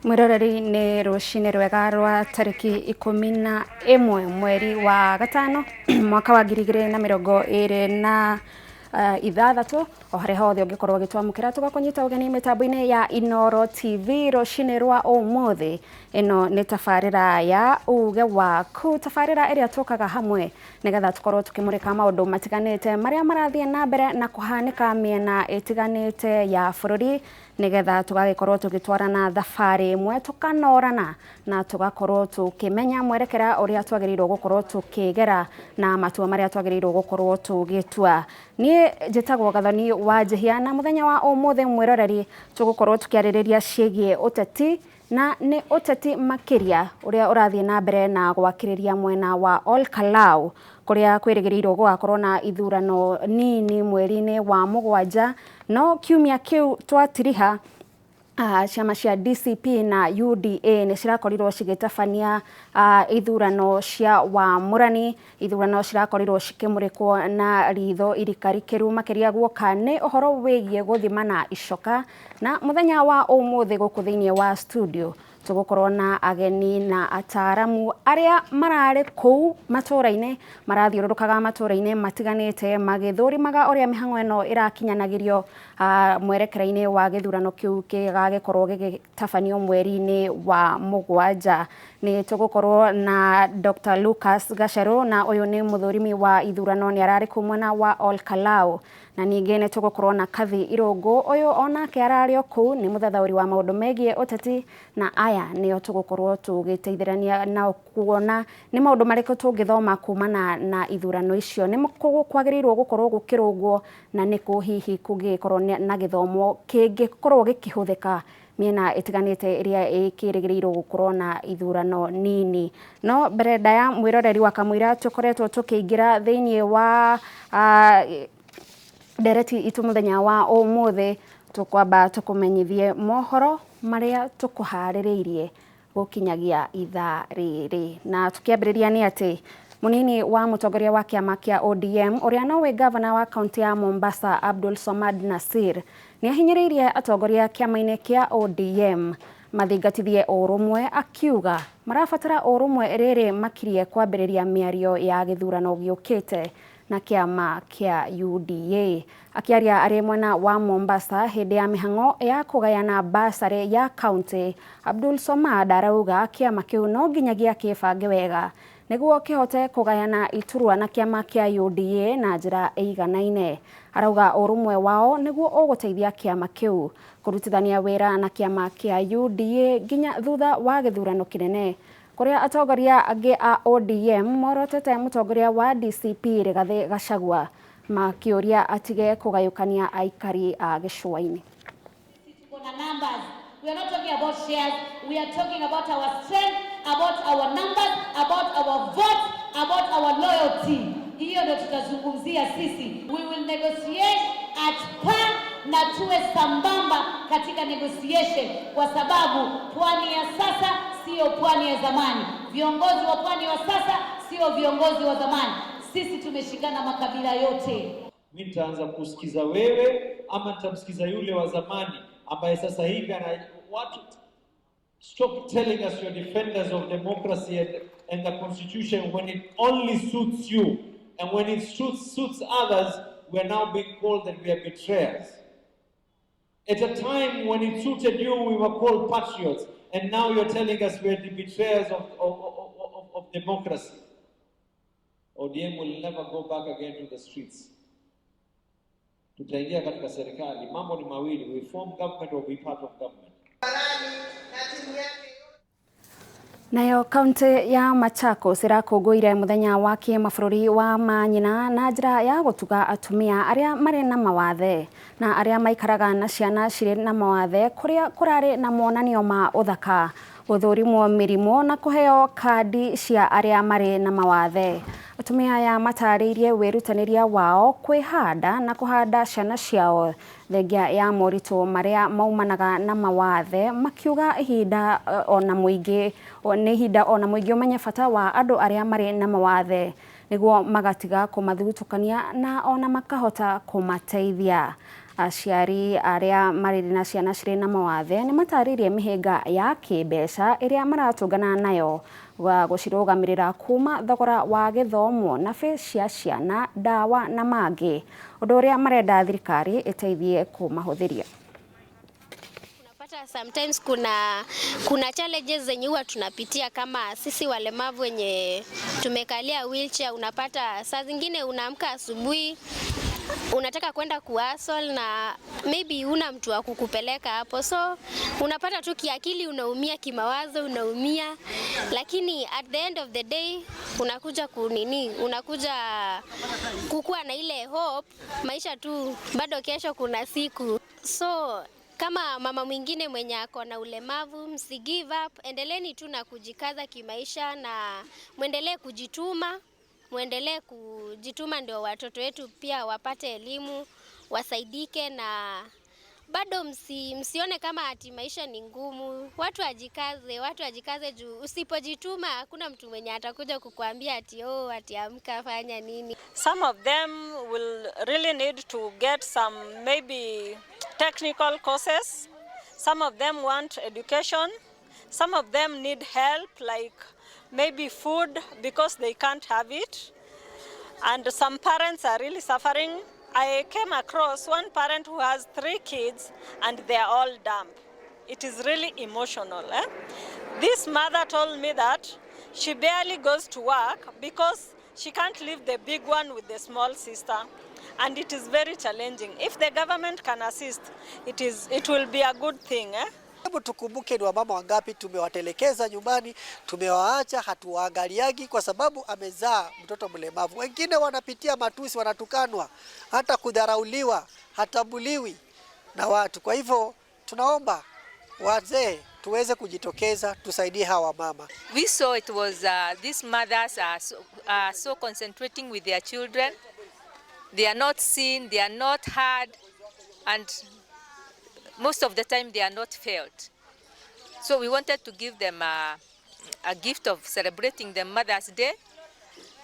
Mwĩroreri, nĩ rũcinĩ rwega rwa tarĩki 11 mweri wa gatano mwaka wa 2026. O harĩa hothe ũngĩkorwo ũgĩtwamũkĩra, tũgakũnyita ũgeni mĩtambo-inĩ ya Inoro TV rũcinĩ rwa ũmũthĩ. Ĩno nĩ tabarĩra ya Uge Waku, tabarĩra ĩrĩa tũkaga hamwe nĩgetha tũkorwo tũkĩmũrĩka maũndũ matiganĩte marĩa marathiĩ na mbere na kũhanĩka mĩena ĩtiganĩte ya bũrũri, nĩgetha tũgagĩkorwo tũgĩtwarana thabarĩ ĩmwe, tũkanorana na tũgakorwo tũkĩmenya mwerekera ũrĩa twagĩrĩirwo gũkorwo tũkĩgera na matua marĩa twagĩrĩirwo gũkorwo tũgĩtua. Niĩ njĩtagwo Gathoni wa Njĩhia, na mũthenya wa ũmũthĩ, mwĩroreri, tũgũkorwo tũkĩarĩrĩria ciĩgiĩ ũteti, na nĩ ũteti makĩria ũrĩa ũrathiĩ na mbere na gwakĩrĩria mwena wa Ol Kalou, kũrĩa kwĩrĩgĩrĩirwo gũgakorwo na ithurano nini mweri-inĩ wa mũgwanja. No kiumia kĩu twatiriha, ciama cia DCP na UDA nĩ cirakorirwo cigĩtabania ithurano cia wamũrani, ithurano cirakorirwo cikĩmũrĩkwo na ritho irikarikĩru makĩria guoka nĩ ũhoro wĩgiĩ gũthimana icoka. Na mũthenya wa ũmũthĩ gũkũ thĩinĩ wa studio tũgũkorwo na ageni na ataaramu arĩa mararĩ kũu matũra-inĩ, marathiũrũrũkaga matũra-inĩ matiganĩte magĩthũrimaga ũrĩa mĩhang'o ĩno ĩrakinyanagĩrio mwerekera-inĩ wa gĩthurano kĩu kĩgagĩkorwo gĩgĩtabanio mweri-inĩ wa mũgwanja. Nĩ tũgũkorwo na Dr. Lucas Gacerũ, na ũyũ nĩ mũthũrimi wa ithurano, nĩ ararĩ kũu mwena wa Ol Kalou. Na ningĩ nĩ tũgũkorwo na Kathi Irũngũ, ũyũ onake ararĩ o kũu, nĩ mũthathaũri wa maũndũ megiĩ ũteti. Na aya nĩo tũgũkorwo tũgĩteithĩrania nao kuona nĩ maũndũ marĩkũ tũngĩthoma kumana na ithurano icio, nĩ kwagĩrĩirwo gũkorwo gũkĩrũngwo, na nĩkũ hihi kũngĩgĩkorwo na gĩthomo kĩngĩkorwo gĩkĩhũthĩka mĩena ĩtiganĩte ĩrĩa ĩkĩrĩgĩrĩirwo gũkorwo na ithurano nini. No mbere ndaya, mwĩroreri wa kamũira tũkoretwo tũkĩingĩra thĩinĩ wa ndereti itũ mũthenya wa ũmũthĩ, tũkwamba tũkũmenyithie mohoro marĩa tũkũharĩrĩirie gũkinyagia ithaa rĩrĩ. Na tũkĩambĩrĩria nĩ atĩ mũnini wa mũtongoria wa kĩama kĩa ODM, ũrĩa nowe gavana wa kaunti ya Mombasa, Abdul Somad Nasir, nĩ ahinyĩrĩirie atongoria kĩama-inĩ kĩa ODM mathingatithie ũrũmwe, akiuga marabatara ũrũmwe rĩrĩ makirie kwambĩrĩria mĩario ya gĩthurano gĩũkĩte na kĩama kĩa UDA. Akĩaria arĩ mwena wa Mombasa hĩndĩ ya mĩhang'o ya kũgayana basarĩ ya kaunti, Abdul Somad arauga kĩama kĩu no nginyagia kĩbange wega nĩguo kĩhote kũgayana iturwa na kĩama kĩa UDA na njĩra ĩiganaine. Arauga ũrũmwe wao nĩguo ũgũteithia kĩama kĩu kũrutithania wĩra na kĩama kĩa UDA nginya thutha wa gĩthurano kĩnene, kũrĩa atongoria angĩ a ODM morotete mũtongoria wa DCP Rigathĩ Gachagua makĩũria atige kũgayũkania aikari a gĩcũa-inĩ. Tuko na numbers. We are not talking about shares. We are talking about our strength, about our numbers, about our votes, about our loyalty. Hiyo ndio tutazungumzia sisi. We will negotiate at par na tuwe sambamba katika negotiation, kwa sababu pwani ya sasa sio pwani ya zamani. Viongozi wa pwani wa sasa sio viongozi wa zamani. Sisi tumeshikana makabila yote. Mi nitaanza kusikiza wewe ama nitamsikiza yule wa zamani ambaye sasa hivi ana watu? Stop telling us you're defenders of democracy and the constitution when it only suits you, and when it suits others, we are now being called that we are betrayers. At a time when it suited you, we were called patriots, and now you're telling us we're the betrayers of democracy. ODM will never go back again to the streets. Tutaingia katika serikali, mambo ni mawili, we form government or be part of government. Nayo kaunti ya Machakos ĩrakũngũire mũthenya wa kĩmabũrũri wa manyina na njĩra ya gũtuga atumia arĩa marĩ na mawathe na arĩa maikaraga na ciana cirĩ na mawathe, kũrĩa kũrarĩ na monanio ma ũthaka, gũthũrimwo mĩrimũ na kũheo kandi cia arĩa marĩ na mawathe. Atumia aya matarĩirie wĩrutanĩria wao kwĩhanda na kũhanda ciana ciao thengia ya moritũ marĩa maumanaga na mawathe, makiuga ihinda ona mũingĩ nĩ ihinda ona mũingĩ ũmenye bata wa andũ arĩa marĩ na mawathe nĩguo magatiga kũmathutũkania na ona makahota kũmateithia. Aciari arĩa marĩ na ciana cirĩ na mawathe nĩ matarĩirie mĩhĩnga ya kĩmbeca ĩrĩa maratũngana nayo wa gũcirũgamĩrĩra kuma thogora wa gĩthomo na bĩ cia ciana, ndawa na mangĩ, ũndũ ũrĩa marenda thirikari ĩteithie kũmahũthĩria. Unapata sometimes kuna challenges zenye huwa tunapitia kama sisi walemavu wenye tumekalia wheelchair. Unapata saa zingine unaamka asubuhi, unataka kwenda kuhustle na maybe una mtu wa kukupeleka hapo, so unapata tu kiakili unaumia, kimawazo unaumia, lakini at the end of the day unakuja kunini, unakuja kukuwa na ile hope, maisha tu bado, kesho kuna siku. So kama mama mwingine mwenye ako na ulemavu, msi give up, endeleni tu na kujikaza kimaisha na mwendelee kujituma ndio watoto wetu pia wapate elimu, wasaidike na bado msione kama ati maisha ni ngumu. Watu wajikaze juu usipojituma hakuna mtu mwenye atakuja kukuambia ati, "Oh, ati amka, fanya nini." Some of them will really need to get some maybe technical courses. Some of them want education. Some of them need help, like maybe food, because they can't have it. And some parents are really suffering. I came across one parent who has three kids and they are all dumb. It is really emotional. Eh? This mother told me that she barely goes to work because she can't leave the big one with the small sister. And it is very challenging. If the government can assist, it will be a good thing. Eh? Hebu tukumbuke ni wamama wangapi tumewatelekeza nyumbani, tumewaacha, hatuwaangaliagi kwa sababu amezaa mtoto mlemavu. Wengine wanapitia matusi, wanatukanwa, hata kudharauliwa, hatambuliwi na watu. Kwa hivyo tunaomba wazee tuweze kujitokeza, tusaidie hawa mama. We saw it was these mothers are so concentrating with their children. They are not seen, they are not heard, and most of the time they are not felt. So we wanted to give them a gift of celebrating the Mother's Day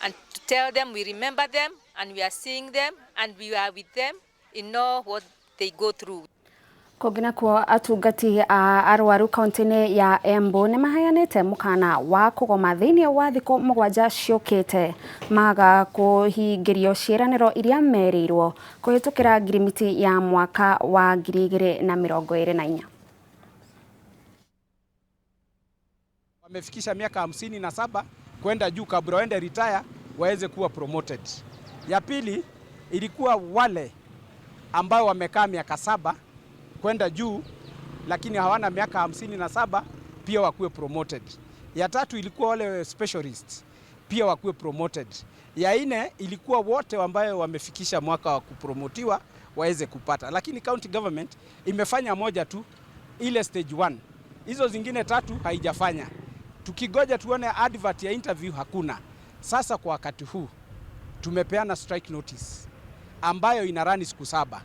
and to tell them we remember them and we are seeing them and we are with them in all what they go through. Kũngĩ nakuo, atungati a arwaru kaunti-inĩ ya Embu nĩ maheanĩte mũkana wa kũgoma thĩinĩ wa thikũ 7 ciũkĩte maga kũhingĩrio ciĩranĩro iria merĩirwo kũhĩtũkĩra ngirimiti ya mwaka wa 2024. Wamefikisha miaka 57 kwenda juu, kabla waende retire waweze kuwa promoted. Ya pili ilikuwa wale ambao wamekaa miaka 7 kwenda juu lakini hawana miaka 57 pia wakuwe promoted. Ya tatu ilikuwa wale specialists pia wakuwe promoted. Ya nne ilikuwa wote ambayo wamefikisha mwaka wa kupromotiwa waweze kupata, lakini county government imefanya moja tu, ile stage 1. Hizo zingine tatu haijafanya. Tukigoja tuone advert ya interview hakuna. Sasa kwa wakati huu tumepeana strike notice ambayo ina run siku 7.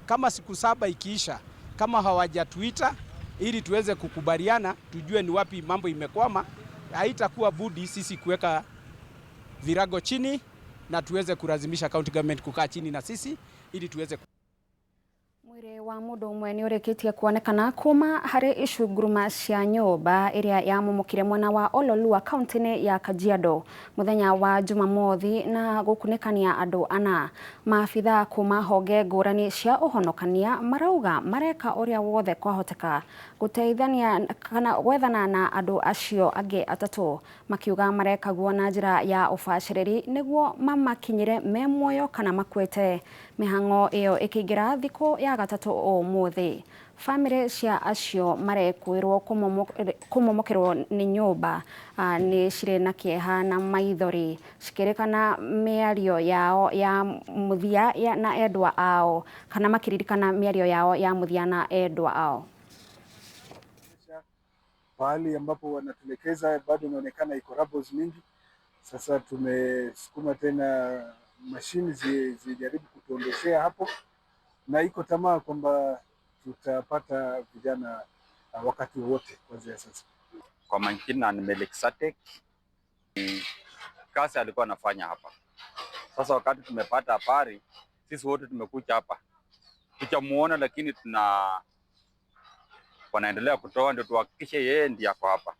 Kama siku 7 ikiisha, kama hawajatuita ili tuweze kukubaliana, tujue ni wapi mambo imekwama, haitakuwa budi sisi kuweka virago chini na tuweze kulazimisha county government kukaa chini na sisi ili tuweze Mwĩrĩ wa mũndũ ũmwe nĩ ũrĩkĩtie kuonekana kuma harĩ icunguruma cia nyũmba ĩrĩa yamomokire mwena wa Ololua, kaunti-inĩ ya Kajiado, mũthenya wa Jumamothi na gũkunĩkania andũ ana. Maabitha kuma honge ngũrani cia ũhonokania marauga mareka ũrĩa wothe kwahoteka gũteithania kana gwethana na andũ acio angĩ atatũ, makiuga mareka guo na njĩra ya ũbacĩrĩri nĩguo mamakinyĩre me muoyo kana makuĩte. Mĩhang'o ĩyo ĩkĩingĩra thikũ ya gatatũ ũmũthĩ. Bamĩrĩ cia acio marekwĩrwo kũmomokerwo nĩ nyũmba nĩ cirĩ na kĩeha na maithori cikĩrĩkana mĩario yao ya mũthia na endwa ao, kana makĩririkana mĩario yao ya mũthia na endwa ao. Pahali ambapo wanatuelekeza bado inaonekana iko rubbles mingi. Sasa tumesukuma tena mashini zijaribu kutuondoshea hapo, na iko tamaa kwamba tutapata vijana wakati wowote kuanzia sasa. Kwa majina ni Melkisedek. Kazi alikuwa anafanya hapa. Sasa wakati tumepata habari, sisi wote tumekuja hapa. Tuchamuona, lakini tuna wanaendelea kutoa ndio tuhakikishe yeye ndiye ako hapa.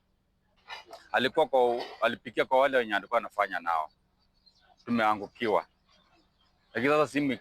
Alikuwa kwa, alipikia kwa wale wenye alikuwa anafanya nao, tumeangukiwa, lakini sasa simu.